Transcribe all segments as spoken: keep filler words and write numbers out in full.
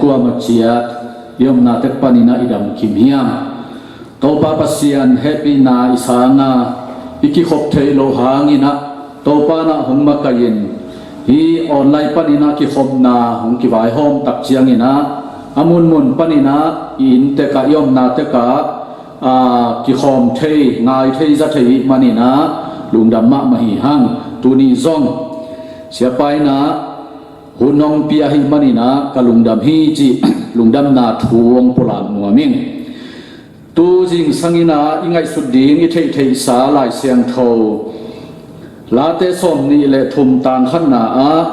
Kuama ciat i omna tek paninah i damkim hiam? Topa Pasian hehpihna i sanga i kikhop theih loh hanginah Topa nah hong makaih in, hih online paninah kikhopna hong kivaihawm tak cianginah a munmun paninah i inntekah, i omna tekah a kikhawm thei, ngai thei, za thei ih maninah lungdam mahmah hi hang. Tuni zong siapa inah hun hong pia hi maninah ka lungdam hi cih lungdamna thu hong pulak nuam ing. Tu zingsanginah i ngaihsut ding i theihtheihsa Lai Siangtho Late sawmnih le thum tang khatna ah,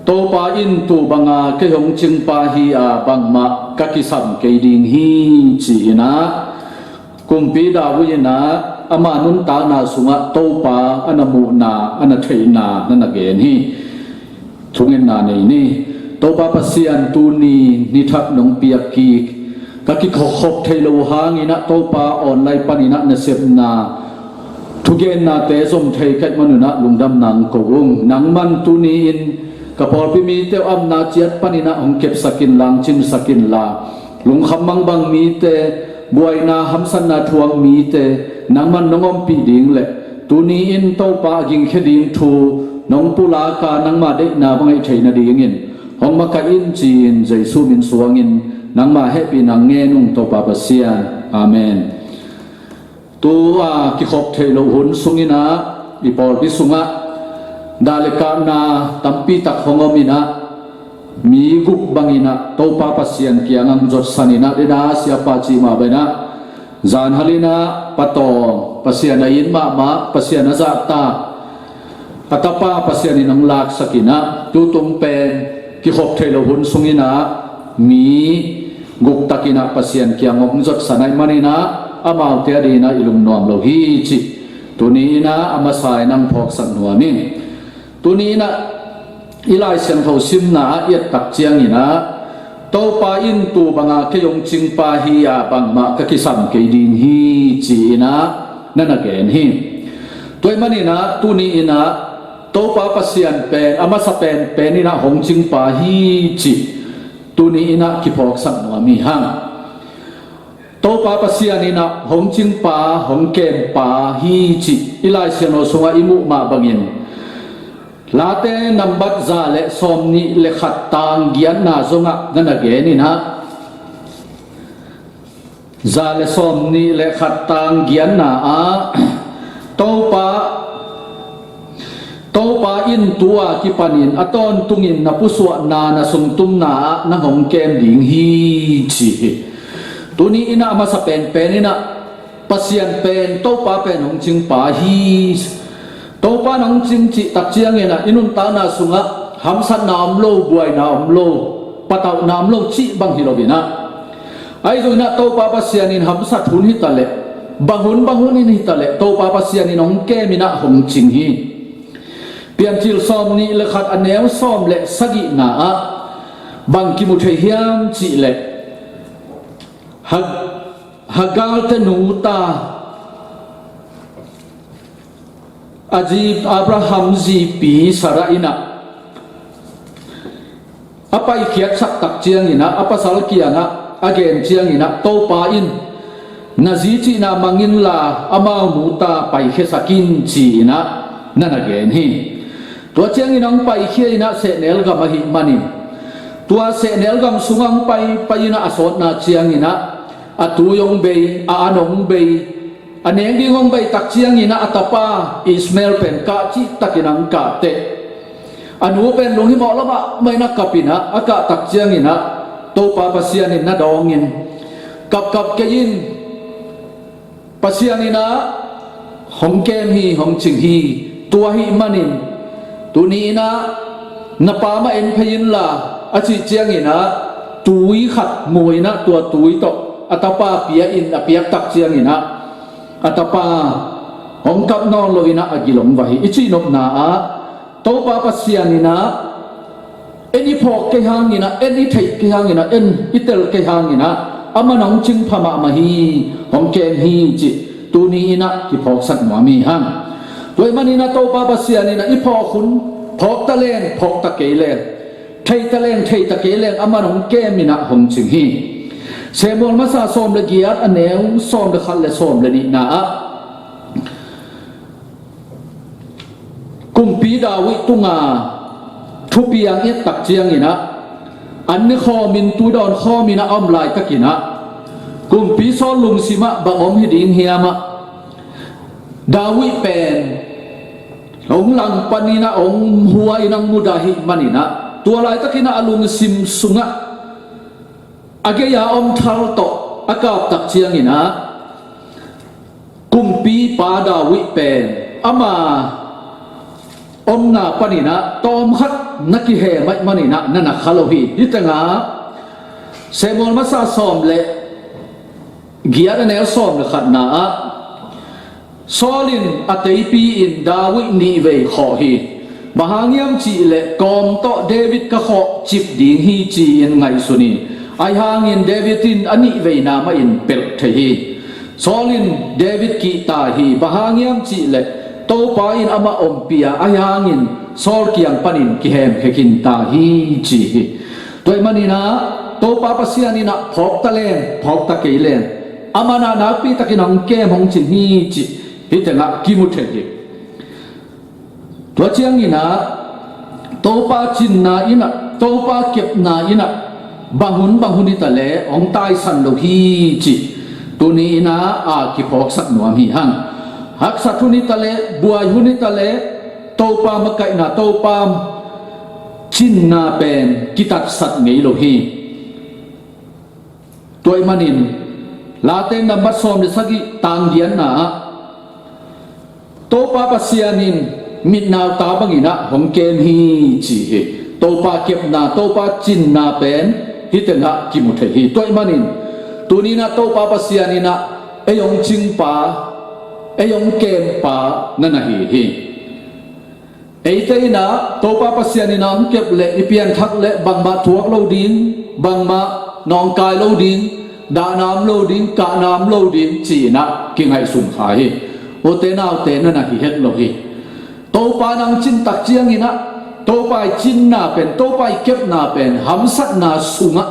Topa in tuu banga kei hong cingpa hi-a bangmah ka kisam kei ding hi ci-inah Kumpi David inah ama nuntakna sungah Topa a na muhna, a na theihna na na gen hi. Thungetna nei ni. Topa Pasian, tuni ni thak nong piak kik ka kikhop theih loh hanginah Topa online paninah na sepna thugennate zom thei ka hih manunah lungdamna hong ko ung. Nangman tuni-in ka pawlpi mite uh amna ciat paninah hong kepsak inla, hong cingsak inla, lungkham mangbang mite, buaina hamsatna thuak mite nangman nong ompih ding le tuni-in Topa a gingkhia ding thu nong pulaka nangma deihna bang a hih theih nadingin hong makaih in ci-in Jesuh min suangin nangma hehpihna ngen ung Topa Pasian. Amen. Tu-a kikhop theih loh hun sunginah i pawlpi sungah dah le kahna tampi tak hong om inah mi guk banginah Topa Pasian kiangah hong zotsan inah, dena siapa cih mah banginah zanhal inah patawng, Pasian a it mahmah, Pasian a zahtak a tapa Pasian in hong laksak inah tutung pen kikhop theih loh hun sunginah mi guk takinah Pasian kiang hong zotsan ahih maninah amaute a dinah i lungnuam lo hi cih tuni inah a masa inah hong phawksak nuam ing. Tuni inah i Lai Siangtho simna ah i et tak cianginah Topa in tuu banga kei hong cingpa hi-a bangmah ka kisam kei ding hi ci-inah na na gen hi. Tua ahih maninah tuni inah Topa Pasian pen a masa penpen inah hong cingpa hi cih tuni inah kiphawksak nuam hi hang. Topa Pasian inah hong cingpa, hong kempa hi cih i Lai Siangtho sungah i muh mah bangin Late nambat za le sawmnih le khat tang giatna zongah na na gen inah, za le sawmnih le khat tang giatna ah Topa Topa in tua kipanin a tawntungin na pusuahna, na sungtumna ah nang hong kem ding hi ci hi. Tuni inah a masa penpen inah Pasian pen, Topa pen hong cingpa hi. Topa in hong cing cih tak cianginah i nuntakna sungah hamsatna om lo, buaina om lo, patauhna om lo cih bang hi lo inah, ahi zonginah Topa Pasian in hamsat hun hitaleh, bang hun bang hun in hitaleh Topa Pasian in hong kem inah hong cing hi. Piancil sawmnih le khat a neu sawm le sagihna ah bang kimu thei hiam cihleh, Hag- Hagar te nuta a zi, Abraham zipi Sarah inah a paikhiatsak tak cianginah a pasal kiangah a gen cianginah Topa in na zi cihna mang inla amau nuta paikhiasak in ci-inah na na gen hi. Tua ciangin hong paikhia inah sehnel gam ahih manin tua sehnel gam sungah hong pai, pai inah a sawtna cianginah a tui hong bei, a an hong bei, a neng ding hong bei tak cianginah a tapa Ishmael pen kah cihtakin hong kahteh, a nu pen lunghimawh lo mahmah inah kap inah a kah tak cianginah Topa Pasian in na dawngin, kapkap kei in, Pasian inah hong kem hi, hong cing hi. Tua ahih manin tuni inah na pa mah en phei inla a cih cianginah tui khat mu inah tua tui tawh a tapa pia in a piak tak cianginah a tapa hong kap nawn lo inah a gil hong va hi. I cihnopna ah Topa Pasian inah en i phawk kei hanginah, en i theih kei hanginah, en i tel kei hanginah aman hong cingpha mahmah hi, hong kem hi cih tuni inah kiphawksak nuam hi hang. Tua ahih maninah Topa Pasian inah i phawk hun, phawk ta len, phawk ta kei len, Thei ta leng thei ta kei leng aman hong kem in ah hong cing hi. Samuel masa sawm le giat, a neu sawm le khat le sawm le nihna ah, Kumpi David tunga thupiang i et tak ciangin ah, an ne khawmin tui dawn khawmin a om laitakin ah, Kumpi Saul lungsim ah bang om hi ding hiam ah, David pen hong langpanin ah, hong hua in ah, hong mudah ahih manin ah, tua laitakin ah a lungsim sungah a gei-a om thal tawh a kap tak ciangin ah, kumpipa David pen ama omna panin ah tawmkhat na kihem ahih manin ah na na kha lo hi. Hih tengah Samuel masa sawm le giat, a neu sawm le khatna ah, Saul in a teipi-in David nih vei khawh hi. Bang hang hiam cih leh kawm tawh David ka khawhcip ding hi ci-in ngaihsun hi. Ahi hangin David in a nih veina mahin pelh thei hi. Saul in David kihta hi. Bang hang hiam cih leh Topa in amah ompih a, ahi hangin Saul kiang panin kihemkhia khinta hi ci hi. Tua ahih manin ah Topa Pasian in ah phawk ta leng phawk ta kei leng, aman ah nakpi takin hong kem hong cing hi cih hih tengah kimu thei hi. Tua ciangin ah Topa cinna in ah, Topa kepna in ah bang hun bang hun hi ta leh hong taisan lo hi cih tuni in ah a kiphawksak nuam hi hang. Haksat hun hi ta leh, buai hun hi ta leh, Topa makaihna, Topa cinna pen kitatsat ngei lo hi. Tua ahih manin Late nambat sawm le sagih, tang giatna ah, Topa Pasian in mitnauta bangin ah hong kem hi ci hi. Topa kepna, Topa cinna pen hih tengah kimu thei hi. Tua ahih manin tuni in ah Topa Pasian in ah ei hong cingpa, ei hong kempa na na hi hi. Eite in ah Topa Pasian in ah hong kep leh i pianthak leh bangmah thuak lo ding, bangmah nawngkai lo ding, dahna om lo ding, kahna om lo ding ci-in ah kingaihsun kha hi. Ute naute, na na hi het lo hi. Topa in hong cin tak ciangin ah, Topa i cinna pen, Topa i kepna pen hamsatna sungah,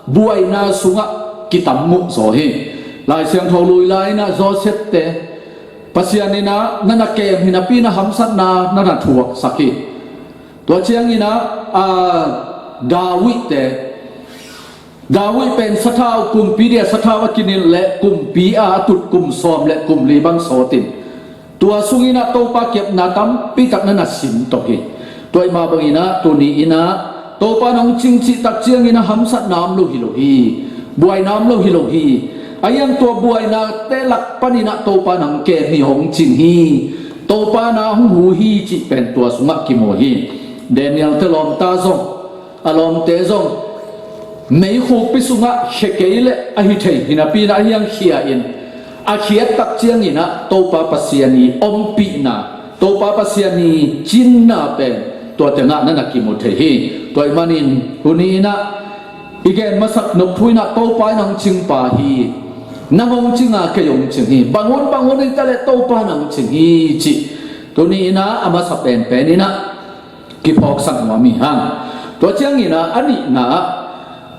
buaina sungah kitam muh zaw hi. Lai Siangtho lui lai-in ah Joseph te Pasian in ah na na kem hi napi-in ah hamsatna na na thuaksak hi. Tua ciangin ah, a, David te, David pen sathau, kumpi dia sathau a kinilh leh kumpi a a tut kum sawm le kum li bang sawt in, tua sungin ah Topa kepna tampi tak na na sim tawh hi. Tua ahih mah bangin ah tuni in ah Topa in hong cing cih tak ciangin ah hamsatna om lo hi lo hi. Buaina om lo hi lo hi. Ahi hang tua buainate lak panin ah Topa in hong kem hi, hong cing hi. Topa in ah hong hu hi cih pen tua sungah kimu hi. Daniel te lawmta zong, a lawmte zong meikhukpi sungah khia kei leh ahi thei hi napi-in ah, ahi hang khia in, a khiat tak ciangin ah Topa Pasian i ompihna, Topa Pasian i cinna pen tua tengah na na kimu thei hi. Tua ahih manin tuni in ah i gen masak nop thu in ah Topa in hong cingpa hi. Nang hong cing a, kei hong cing hi. Bang hun bang hun hi ta leh Topa in hong cing hi cih tuni in ah a masa penpen in ah kiphawksak nuam hi hang. Tua ciangin ah a nihna ah,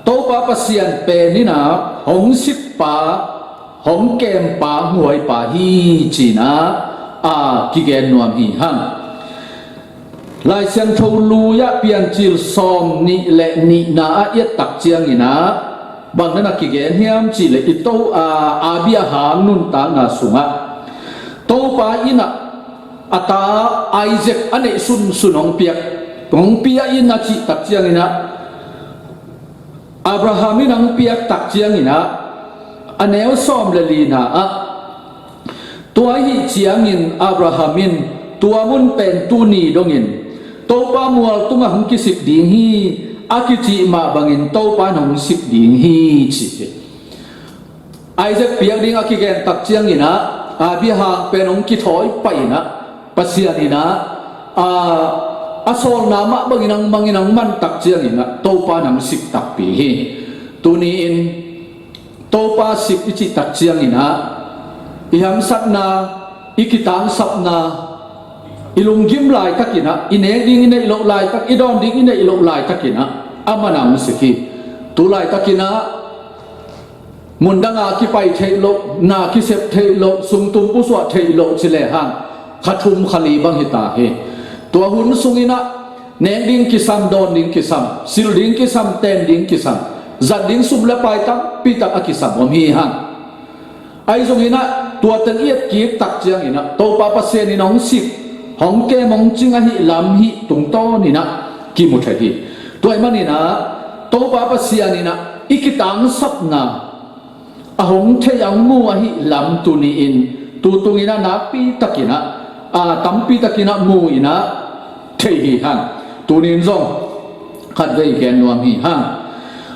Topa Pasian pen in ah hong sikpa, hong kempa, hong huaipa hi ci-in ah a kigen nuam hi hang. Lai Siangtho lui-ah Piancil sawm nih le nihna ah i et tak ciangin ah bang na na kigen hiam cih leh, i to, a, Abraham nuntakna sungah Topa in ah a ta Isaac a neih sunsun hong piak, hong pia in a cih tak ciangin ah, Abraham in hong piak tak ciangin ah, a neu sawm le lina ah, tua ahih ciangin Abraham in tua mun pen tuni dongin Topa mual tungah hong kisik ding hi, a kicih mah bangin Topa in hong sik ding hi ci hi. Isaac piak ding a kigen tak ciangin ah, Abraham pen hong kithawi pah in ah, Pasian in ah, a, a sawlna mah bangin hong mang in, hong man tak ciangin ah Topa in hong sik takpi hi. Tuni in Topa sik i cih tak ciangin ah, i hamsatna, i kitangsapna, i lunggim laitakin ah, i nek ding i neih loh laitak, i dawn ding i neih loh laitakin ah, Amah na hong sik hi. Tulaitakin ah mundang a kipai theih loh, na kisep theih loh, sungtum pusuah theih loh ci lehang kha thum kha li bang hi ta hi. Tua hun sungin ah nek ding kisam, dawn ding kisam, silh ding kisam, ten ding kisam, zat ding sum le pai tampi tak a kisam om hi hang. Ahi zongin ah tua teng i et kik tak ciangin ah Topa Pasian in hong sik, hong kem, hong cing ahih lam hih tungtawnin ah kimu thei hi. Tua ahih manin ah Topa Pasian in ah i kitangsapna a hong thei, a hong mu ahih lam tuni-in, tu tungin ah nakpi takin ah, a, tampi takin ah mu-in ah thei hi hang. Tuni-in zong khatvei gen nuam hi hang.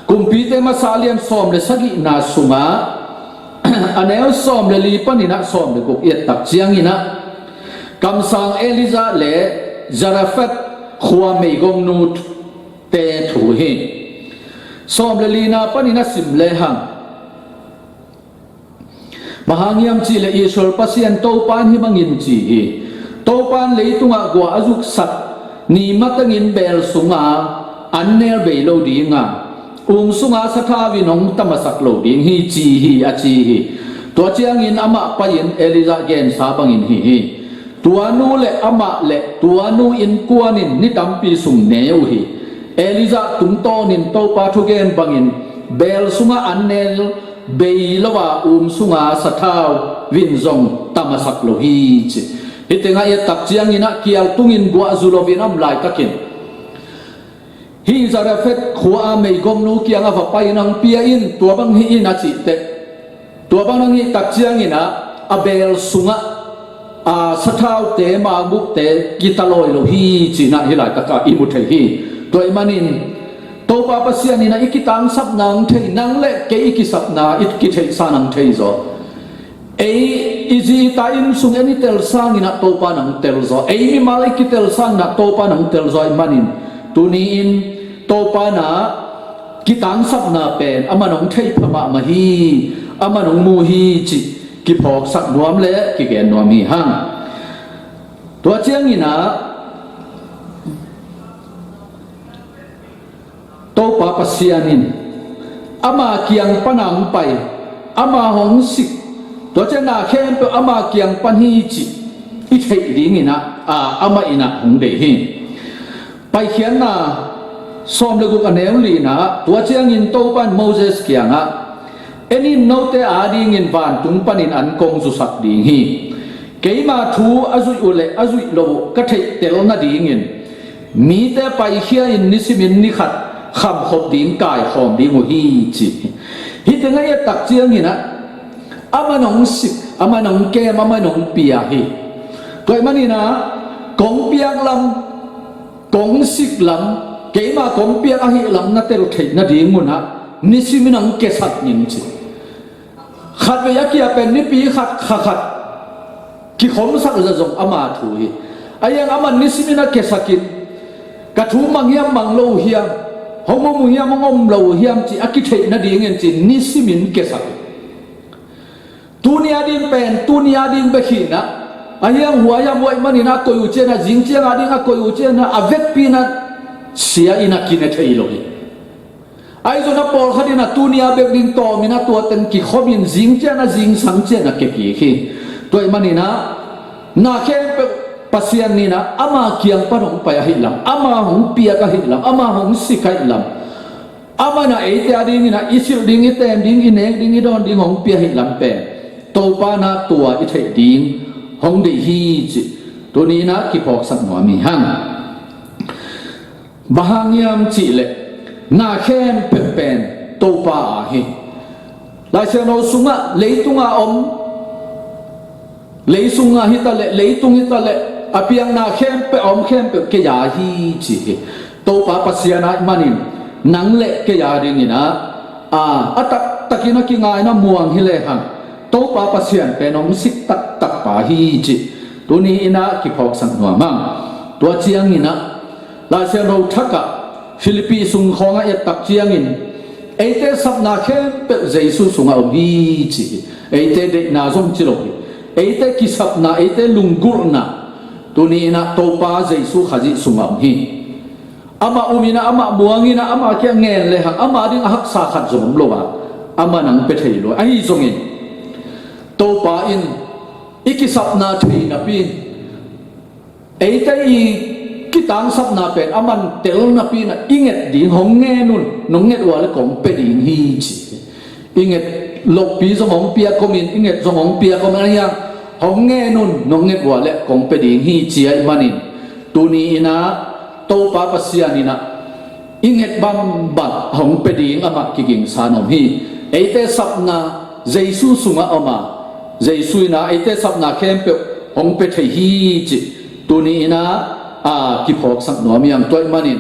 Kumpite masa lian sawm le sagihna sungah a neu sawm le li panin ah sawm le guk i et tak ciangin ah kamsang Elijah le Zarephath khua meigongnu te thu hi. Sawm le lina panin a sim lehang, bang hang hiam cih leh Israel Pasian Topa in hih bangin ci hi. Topa in leitungah guah a zuksak ni matengin beel sunga an nel bei lo ding a, um sunga sathau in hong tamasak lo ding hi, ci hi, a ci hi. Tua ciangin amah pai-in Elijah gensa bangin hi hi. Tua nu le amah le tua nu innkuan in ni tampi sung ne uh hi. Elijah tungtawnin Topa thugen bangin beel sungah an nel bei lo a, um sunga sathau in zong tamasak lo hi, ci. Hih tengah i et tak ciangin ah kial tungin guah zu loin a om laitakin, hih Zarephath khua a meigongnu kiangah va pai-in hong pia in, tua bang hi in, a cih teh, tua bang hong hih tak ciangin ah a beel sungah, a, sathaute, maubukte kitawi lo hi, cih in ah hih laitakah i mu thei hi. Tua ahih manin Topa Pasian in ah i kitangsapna hong thei, nang le kei i kisapna, i kitheihsa in hong thei zaw. Ei i zi i ta inn sung en i tel sangin ah Topa in hong tel zaw. Ei mimal i kitel sangin ah Topa in hong tel zaw ahih manin, tuni-in Topa in ah kitangsapna pen amah in hong thei pha mahmah hi, amah in hong mu hi, cih kiphawksak nuam le kigen nuam hi hang. Tua ciangin ah Topa Pasian in ama kiang pan a hong pai, ama hong sik, tua ciang na khempeuh ama kiang pan hi, cih i theih dingin ah, a, amah in ah hong deih hi. Paikhiatna sawm le guk a neu lina ah, tua ciangin Topa in Moses kiangah, "En in, note adingin vantung panin an kong zusak ding hi. Keima thu a zuih uh le a zuih loh uh ka theihtel nadingin mite paikhia-in nisimin ni khat khamkhop ding, kaikhawm ding uh hi," ci. Hih tengah i et tak ciangin ah amah in hong sik, amah in hong kem, amah in hong pia hi. Tua ahih manin ah kong piak lam, kong sik lam, keima kong piak ahih lam na tel theih nadingun ah nisimin hong kiasak ning, ci. Khatvei a kia pen nipi khat, kha khat kikhomsak zah zong ama thu hi. Ahi hang amah in nisimin a kiasakin, "Ka thu mang hiam, mang lo uh hiam, hong om uh hiam, hong om lo uh hiam," cih a kitheih nadingin, ci, nisimin kiasak hi. Tuni a ding pen tuni a ding bek hi in ah, ahi hang hua hiam, hua ahih manin a koih uh ciangin ah, zing ciang a ding a koih uh ciangin ah, a vekpi in ah sia in ah kine thei lo hi. Ahi zongin ah pawlkhat in ah tuni a bek ding tawmin ah tua teng kikhomin zing ciang a, zingsang ciang a kia kik hi. Tua ahih manin ah na khempeuh Pasian in ah ama kiang pan hong pai ahih lam, ama hong piak ahih lam, ama hong sik ahih lam, amah in ah eite adingin ah i silh ding, i ten ding, i nek ding, i dawn ding hong pia ahih lam pen Topa in ah tua i theih ding hong deih hi, cih tuni in ah kiphawksak nuam hi hang. Bang hang hiam cih leh na khempeuh pen Topa aa hi. Lai Siangtho sungah leitung a om, lei sungah hi ta leh, leitung hi ta leh, a piang na khempeuh, a om khempeuh kei aa hi, ci hi. Topa Pasian ahih manin nang le kei adingin ah, a, a taktakin a kingaina muang hi lehang Topa Pasian pen hong sik taktak pa hi, cih tuni in ah kiphawksak nuam hang. Tua ciangin ah Lai Siangtho thak ah Philippi sung khawng ah i et tak ciangin, eite sapna khempeuh Jesu sungah om hi, ci hi. Eite deihna zong ci lo hi. Eite kisapna, eite lunggulhna tuni in ah Topa Jesu Khazih sungah om hi. Amah um in ah, amah muang in ah, amah kiang ngen le hang, amah ding a haksa khat zong om lo a, amah nang pia thei lo. Ahi zongin Topa in i kisapna thei napi, eite i kitangsapna pen a man tel napi in ah i nget ding, hong ngen un, nong nget uh a le kong pia ding hi ci. I nget lopi zong hong pia komin, i nget zong hong pia komin, ahi hang hong ngen un, nong nget uh a le kong pia ding hi ci ahih manin, tuni in ah Topa Pasian in ah i nget bangbang hong pia ding amah kigingsa nuam hi. Eite sapna Jesu sungah om a, Jesu in ah eite sapna khempeuh hong pia thei hi cih tuni in ah, a, kiphawksak nuam hi hang. Tua ahih manin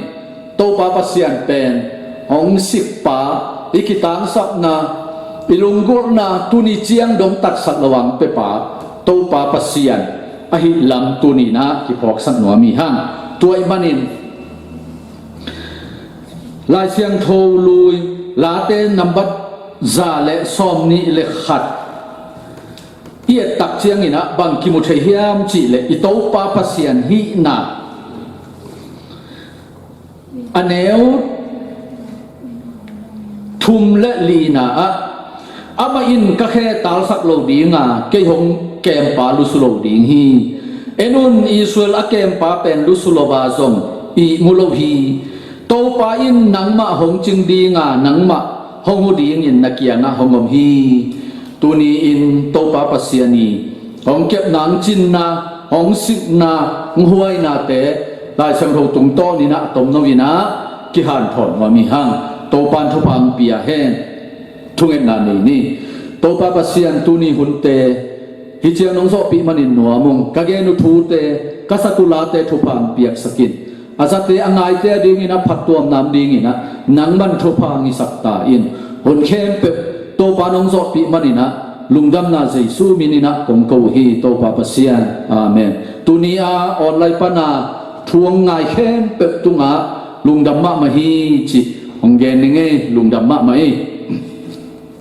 Topa Pasian pen hong sikpa, i kitangsapna, i lunggulhna tuni ciang dong taksak lo hong piapa Topa Pasian ahih lam tuni in ah kiphawksak nuam hi hang. Tua ahih manin Lai Siangtho lui Late nambat za le sawmnih le khat i et tak ciangin ah bang kimu thei hiam cih leh, i Topa Pasian hihna a neu thum le lina ah, amah in ka khe talsak lo ding a, kei hong kempa lusu lo ding hi. En un, Israel a kempa pen lusu lo a zong ihmu lo hi. Topa in nangmah hong cing ding a, nangmah hong hu dingin na kiangah hong om hi. Tuni in Topa Pasian i hong kepna, hong cinna, hong sikna, hong huainate Lai Siangtho tungtawn in ah a tomno in ah kihanthawn nuam hi hang. Topa in thupha hong pia hen. Thungetna nei ni. Topa Pasian, tuni hunte hih ciang nong zawhpih manin nuam ung. Ka gen uh thute, ka sak uh late thupha hong piaksak in. A zate a ngaite a dingin ah phattuamna om dingin ah nangman thupha hong hisak ta in. Hun khempeuh Topa nong zawhpih manin ah lungdamna Jesu min in ah kong ko uh hi, Topa Pasian. Amen. Tuni a online pan a thu hong ngai khempeuh tungah lungdam mahmah hi cih hong gen ning ei, lungdam mahmah hi.